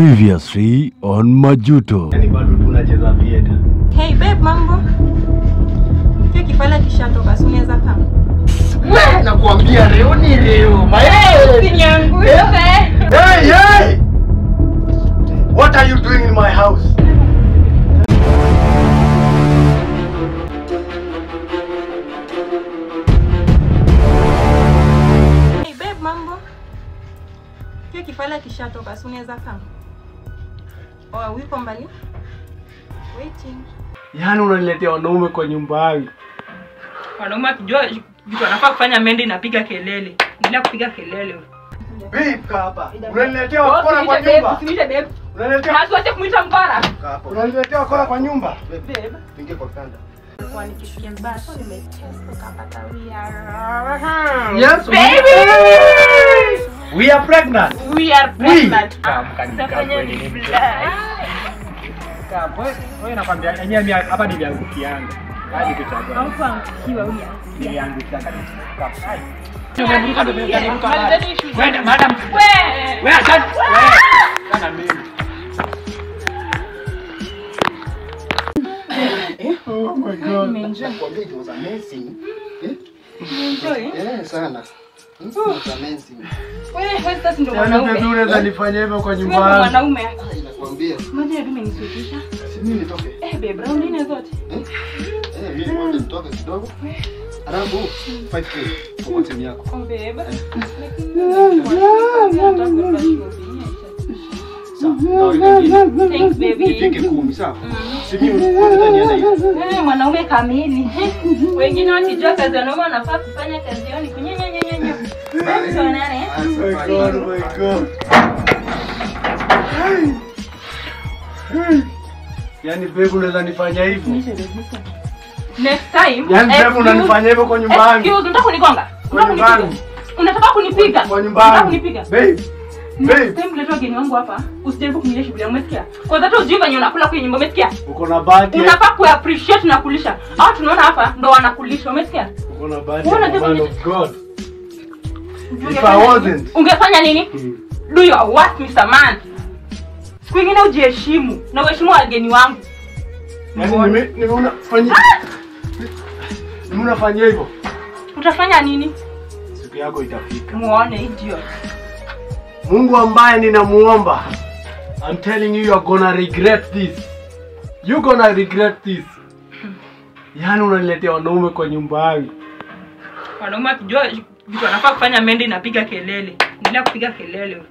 Previously on Majuto. Yani bado tunacheza theater. Hey babe, mambo. Kile kifala kishatoka, si unaweza kama. Wewe nakuambia leo ni leo. Mae, usiniangushe. Hey, hey! What are you doing in my house? Hey babe, mambo. Kile kifala kishatoka, si unaweza kama. Oh, wiko mbali? Waiting. Yaani unaniletea wanaume kwa nyumba yangu. Wanaume akijua vitu anafaa kufanya mende inapiga kelele. Endelea kupiga kelele. Babe, kaa hapa. Unaniletea wakora kwa nyumba. Usiniite babe. Unaniletea. Na usiache kumuita mkora. Kaa hapa. Unaniletea wakora kwa nyumba. Babe, tuingie kwa kitanda. Kwa nikisikia mbaya, so nimetest ukapata we are. Yes, baby. We are pregnant. We are pregnant. Wewe nakwambia yenyewe mimi hapa niliangukianga. Hadi kuchagua. Haukuangukiwa wewe. Niliangukianga. Wewe madam. Wewe. Wewe asante. Wewe. Sana mimi. Oh my God. Nakwambia it was amazing. Enjoy. Eh, sana. It was amazing. Wewe sasa ndio mwanaume. Yaani unaweza nifanya hivyo kwa nyumba yangu. Mwanaume. Nakwambia. Maji ya mimi nisukisha. Si mimi nitoke. Eh babe, brown nini zote? Eh, mimi kwanza nitoke kidogo. Alafu 5k kwa timu yako. Oh babe. Sawa. Thanks baby. Nifike 10 sawa. Si mimi kwanza nienda hivi. Wewe mwanaume kamili. Wengine wakijua kazi wanaume wanafaa kufanya kazi yao ni kunyenyenyenyenye. Tuonane. Oh my God, oh my God. Yaani babe unaweza nifanya hivyo? Next time. Yaani babe unanifanya hivyo kwa nyumba yangu. Excuse, unataka kunigonga? Unataka kunipiga? Kwa nyumba yangu. Unataka kunipiga? Babe. Babe, time leta wageni wangu hapa. Usijaribu kunilisha shughuli yangu, umesikia? Kwa sababu hujui venye unakula kwenye nyumba, umesikia? Uko na bahati. Unafaa ku appreciate na kulisha. Hao tunaona hapa ndo wanakulisha, umesikia? Uko na bahati. Man of God. If I wasn't. Ungefanya nini? Do your worst, Mr. Man. Siku nyingine ujiheshimu na uheshimu wageni wangu. Yaani nimeona fanya hivyo. Utafanya nini? Siku yako itafika. Muone idiot. Mungu ambaye ninamuomba, I'm telling you, you are gonna regret this. You gonna regret this. Yaani unaniletea wanaume kwa nyumba yangu. Wanaume akijua vitu anafaa kufanya mende inapiga kelele. Endelea kupiga kelele.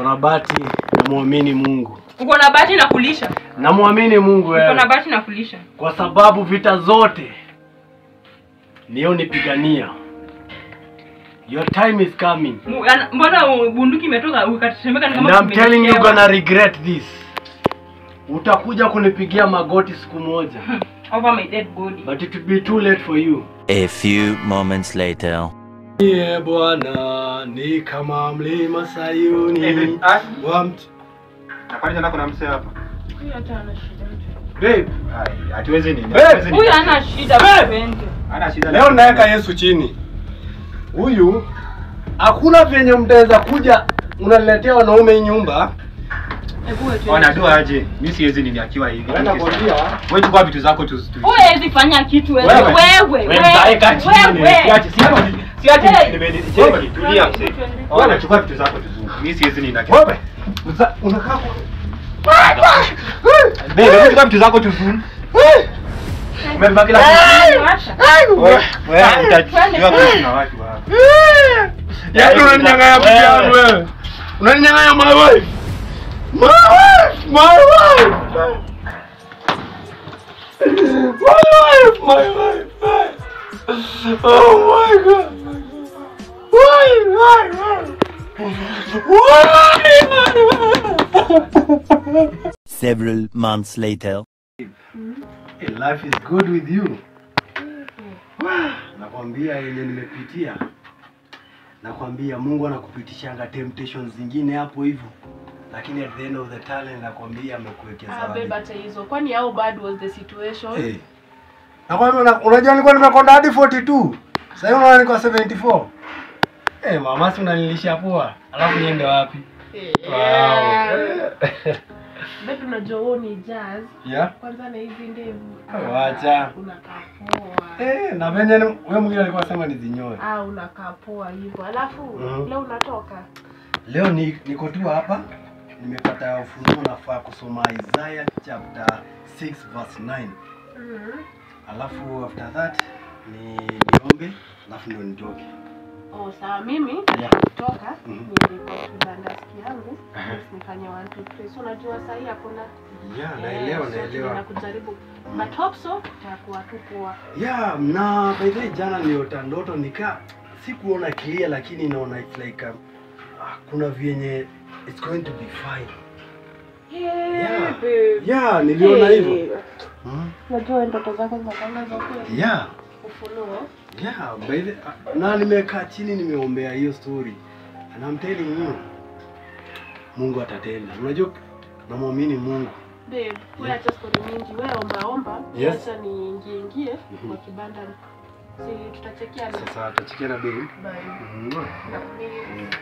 Una bahati, namuamini Mungu. Uko na bahati na kulisha. Namuamini Mungu wewe. Uko na bahati na kulisha. Kwa sababu vita zote niyo nipigania. Your time is coming. Mbona bunduki imetoka ukatetemeka kama? And I'm telling you gonna regret this. Utakuja kunipigia magoti siku moja. Over my dead body. But it will be too late for you. A few moments later. Ye Bwana ni kama mlima Sayuni. Na kwani tena kuna mse hapa? Huyu hata ana shida. Babe, hatuwezi nini? Huyu ana shida babe. Ana shida. Leo naweka Yesu chini. Huyu hakuna venye mtaweza kuja unaniletea wanaume nyumba. Ona dua aje. Mimi siwezi nini akiwa hivi. Nakwambia. Wewe chukua vitu zako tu. Wewe hawezi fanya kitu wewe. Wewe. Wewe mtaeka chini. Siache nimenicheki. Tulia mzee. Ona chukua vitu zako tu. Mimi siwezi nini akiwa. Wewe. Unakaa kwa. Wewe chukua vitu zako tu. Umebaki la. Wewe utajua kuna watu hapa. Yaani unaninyang'anya bibi yangu wewe. Unaninyang'anya my wife. My wife, my wife. My wife, my wife. Oh my God. Why, why, why? Why? Several months later. Hey, life is good with you. Nakwambia yenye nimepitia. Nakwambia Mungu anakupitishanga temptations zingine hapo hivyo. Lakini at the end of the tunnel nakwambia amekuwekea zawadi. Ah babe, acha hizo. Kwani how bad was the situation? Hey. Nakwambia unajua nilikuwa nimekonda hadi 42. Sasa hivi unaona niko 74. Eh, mama si unanilisha poa. Alafu niende wapi? Wow. Babe, unajua wewe ni jazz. Yeah. Kwanza na hizi ndevu. Wacha. Unakaa poa. Eh, na venye wewe mwingine alikuwa anasema nizinyoe. Ah, unakaa poa hivyo. Alafu leo unatoka? Leo niko tu hapa. Nimepata ufunuo, nafaa kusoma Isaiah chapter 6 verse 9. Alafu after that ni niombe, alafu ndio nitoke. Oh, sawa mimi kutoka niende kwa kibandaski yangu nifanye 1 2 3. So unajua sasa hii hakuna. Yeah, naelewa naelewa. Na kujaribu. But hope so itakuwa tu poa. Yeah, na by the way jana niliota ndoto nika sikuona clear, lakini naona it's like kuna vyenye it's going to be fine. Yeah, babe. Yeah, niliona hivyo. Unajua ndoto zako zinakanga za kweli. Yeah. Ufunuo. Yeah, by the na nimekaa chini nimeombea hiyo story. And I'm telling you, Mungu atatenda. Unajua namwamini Mungu. Babe, wewe acha story mingi. Wewe omba omba. Yes. Acha niingie kwa kibanda. Si tutachekiana. Sasa tutachekiana babe. Bye.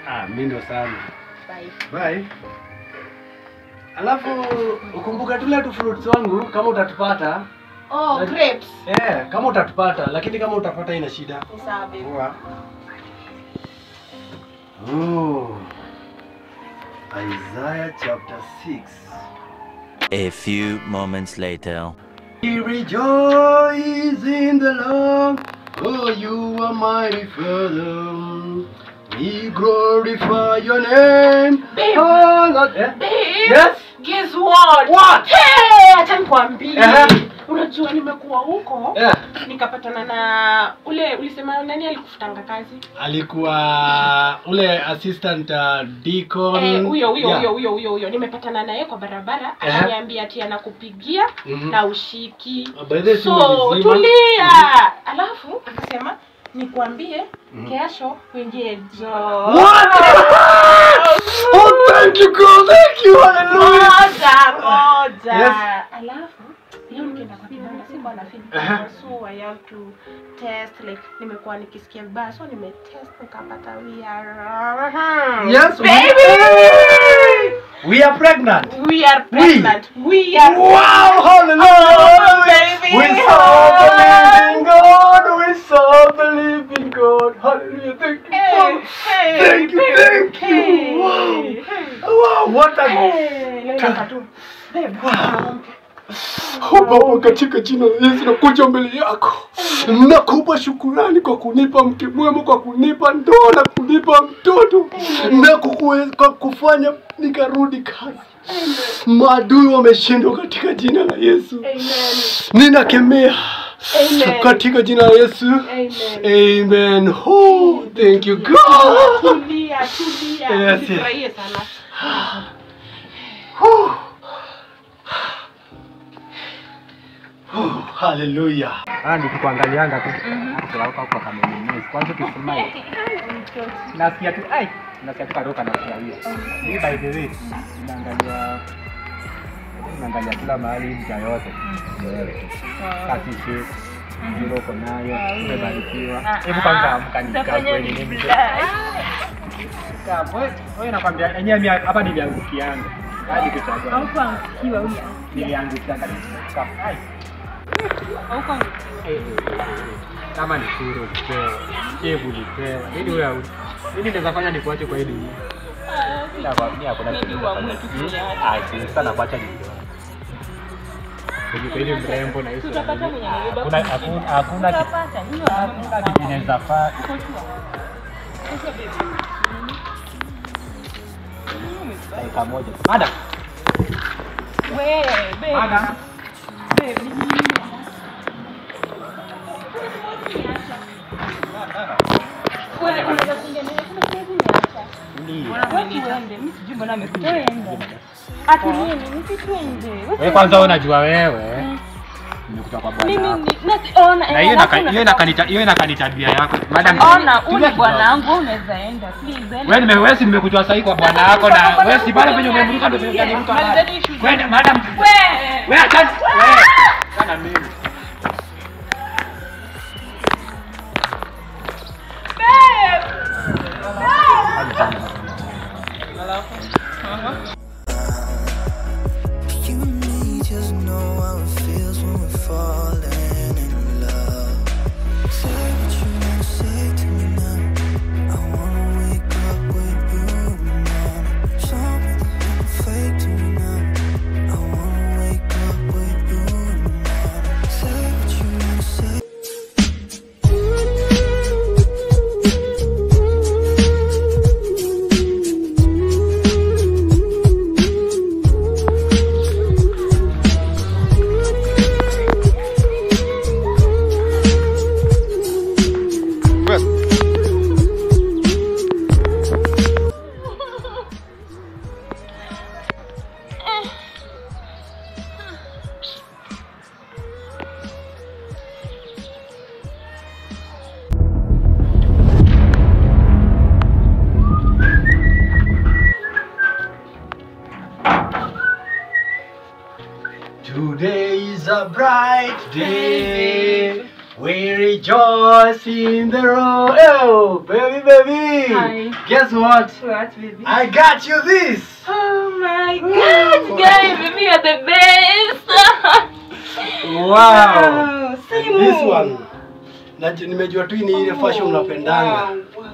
Ah, mimi ndo sana. Bye. Bye. Alafu ukumbuka tule tu fruits wangu kama utatupata. Oh, grapes. Eh, kama utatupata, lakini kama utapata ina shida. Sawa babe. Poa. Oh. Isaiah chapter 6. A few moments later. He rejoice in the Lord. Oh, you are mighty Father. We glorify your name. Babe. Oh, Lord. Eh? Babe. Yes? Guess what? What? Hey, acha nikwambie. Unajua nimekuwa huko. Nikapatana na ule ulisema nani alikufutanga kazi? Alikuwa ule assistant deacon. Huyo huyo. Nimepatana naye kwa barabara, akaniambia ati anakupigia na ushiki. So tulia. Alafu akasema nikwambie kesho uingie job. What? Oh, thank you God. Thank you. Hallelujah. Moja. Yes. Alafu leo nikienda kwa kibanda sikuwa na feel. So I have to test, like nimekuwa nikisikia vibaya, so nimetest nikapata we are yes, baby. We are pregnant. We are pregnant. We are wow, hallelujah. Oh, baby. We serve the living God. We serve the living God. Hallelujah. Thank you. Hey, thank you. Thank you. Wow. Wow, what a Babe. Wow. Oh, Baba, katika jina la Yesu nakuja mbele yako. Nakupa shukurani kwa kunipa mke mwema, kwa kunipa ndoa na kunipa mtoto na kwa kufanya nikarudi kazi. Maadui wameshindwa katika jina la Yesu. Amen. Ninakemea. Amen. Katika jina la Yesu. Amen. Amen. Oh, thank you God. Tulia, tulia. Yes. Nifurahie sana. Oh, hallelujah. Ah, nikikuangalianga tu. Kwa kwa kama mimi. Kwanza ukismile. Nasikia tu ai, nasikia tu karoka na kufurahia. Mimi by the way, naangalia kila mahali mja yote. Wewe. Kati shi. Ndio uko nayo, umebarikiwa. Hebu kwanza amka nikae kwenye nini. Wewe nakwambia yenyewe mimi hapa niliangukianga. Hadi kuchagua. Haukuangukiwa huyu. Niliangukia kabisa. Ai. Kama ni sura ulipewa, shevu ulipewa. Nini wewe? Nini naweza fanya nikuache kwa hii dunia? Mimi hakuna kitu. Ah, sasa nakuacha nini? Kwa hili mrembo na hiyo. Tutapata mwenye amebeba. Hakuna kitu. Hakuna kitu kinaweza faa. Dakika moja. Madam. Wewe, babe. Madam. Babe. Wewe kwanza unajua wewe nimekuta kwa bwana. Mimi ona na hiyo inakani tabia yako. Madam, ona huyu bwana wangu unaweza enda. Please. Wewe wewe si nimekutoa sahi kwa bwana wako na wewe si bado penye umemruka ndio penye unaniruka. Wewe madam. Wewe acha. Wewe sana mimi. Babe. Today is a bright day. We rejoice in the road. Oh, baby, baby. Hi. Guess what? What, baby? I got you this. Oh my God, guys, baby, you're the best. Wow. This one. Na nimejua tu ni ile fashion unapendanga. Wow.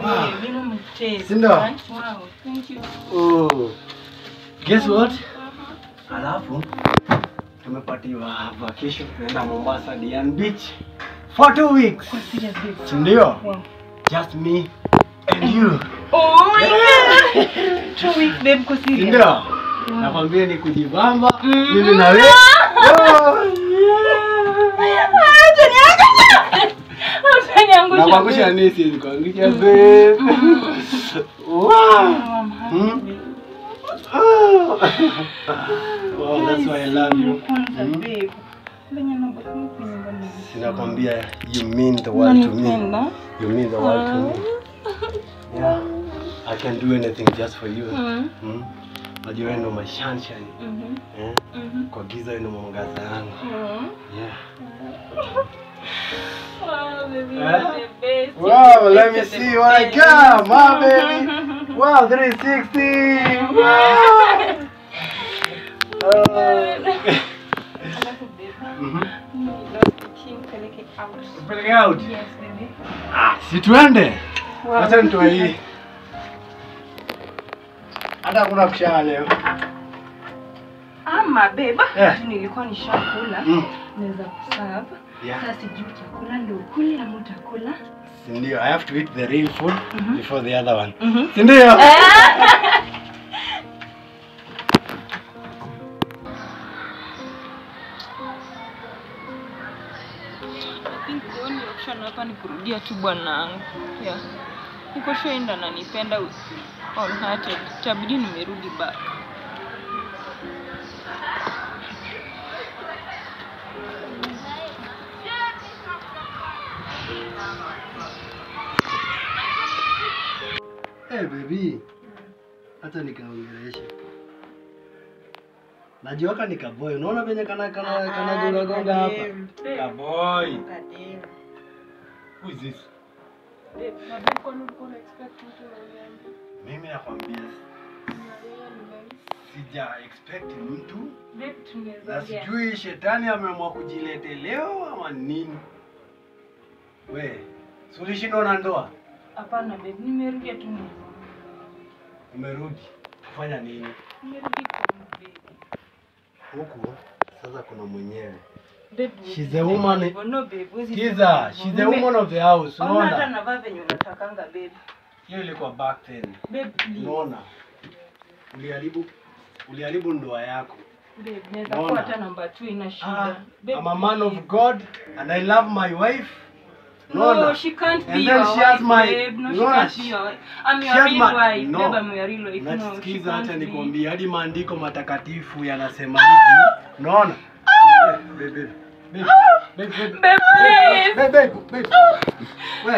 Wow. Sindio? Wow, thank you. Oh. Guess what? Alafu tumepatiwa vacation tunaenda Mombasa Diani Beach for 2 weeks. Sindio? Wow. Just me and you. Oh my God. 2 weeks babe, kwa serious. Sindio? Nakwambia ni kujibamba mimi na wewe. Oh yeah. Nakuangusha nini? Siwezi kuangusha babe. Wow. Oh. Wow, that's why I love you. Sinakwambia, you mean the world to me. You mean the world to me. Yeah. I can do anything just for you. Najua wewe ndo my sunshine. Kwa giza wewe ndo mwangaza wangu. Yeah. Wow, baby, you're the best. Wow, let me see what I got, my baby. Wow, 360. Wow. Peleke out. Yes, baby. Ah, si tuende. Acha nitoe hii. Hata kuna kushaa leo. Ama babe, nilikuwa nishakula. Naweza kuserve. Sasa sijui utakula ndio ukule ama utakula. Sindio, I have to eat the real food before the other one. Sindio? I think the only option hapa ni kurudia tu bwanangu. Yeah. Niko sure enda ananipenda all hearted. Itabidi nimerudi back. Hey baby, hata nikaongelesha. Najua ka nikaboy. Unaona venye kana gonga gonga hapa. Kaboy. Who is this? Babe, na babe kwani ulikuwa una expect mtu aniambie? Mimi nakwambia sija expect mtu. Babe, tunaweza. Na sijui shetani ameamua kujilete leo ama nini. We, si ulishindwa na ndoa? Hapana babe, nimerudi tu. Umerudi kufanya nini? Nimerudi kwa babe. Huku sasa kuna mwenyewe. Babe, she's a woman. No babe, Kiza, she's the woman of the house. Unaona? Hata navaa venye unatakanga babe. Hiyo ilikuwa back then. Babe, please. Unaona? Uliharibu ndoa yako. Babe, naweza kuwa hata namba 2 ina shida. Babe, I'm a man of God and I love my wife. No, no, she can't be your wife, babe. No, she can't be your wife. I'm your real wife. No. Babe, I'm your real wife. No, she can't acha be. Nikwambie hadi maandiko matakatifu yanasema hivi. Unaona? Babe, babe. Babe, babe. Babe, babe, babe, babe. We.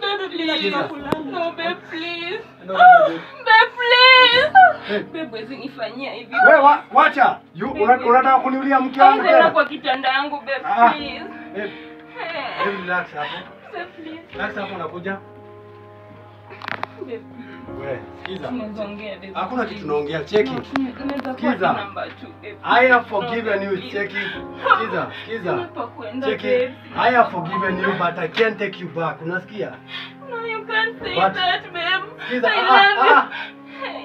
Babe, please. No, babe, please. No, babe. Babe, please. Babe, wezi nifanyia hivi. Wewe wacha. Unataka kuniulia mke wangu tena? Kwa kitanda yangu, babe, please. Babe. Babe, relax hapo. Please. Sasa hapo unakuja. Babe. Wewe, sikiza. Hakuna kitu tunaongea, cheki. Sikiza. I have forgiven you, cheki. Sikiza, sikiza. Cheki. I have forgiven you but I can't take you back. Unasikia? No, you can't say that, babe. Sikiza. I love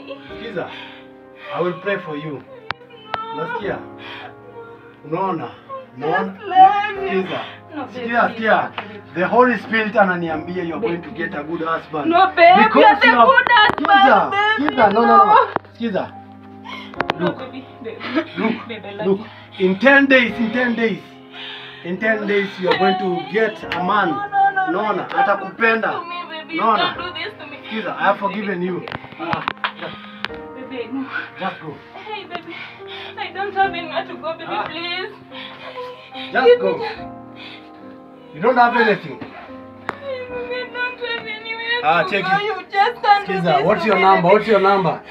you. Sikiza. I will pray for you. Unasikia? Unaona? Unaona? Sikiza. Sikia, sikia. The Holy Spirit ananiambia you are going to get a good husband. No, babe, you are the good husband. Sikiza, no, no, no. Sikiza. Look. No, baby, babe. Look. Babe, I love Look. you. In 10 days, in 10 days. In 10 days you are going to get a man. No, no, no, atakupenda. No, no. Don't do this to me. Sikiza, I have forgiven you. Baby, no. Just go. Hey, baby. I don't have anywhere to go, baby, please. Just go. You don't have anything. I don't have anywhere to check go. It. You just can't do this. What's your number? What's your number?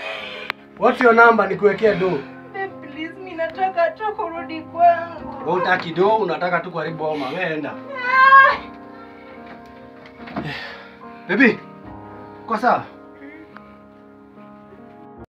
What's your number? Nikuwekea do. Babe, please, mimi nataka Nataka tu kurudi kwangu. Wewe unataka do, unataka tu kuharibu boma. Wewe enda. Baby. Kwa sawa?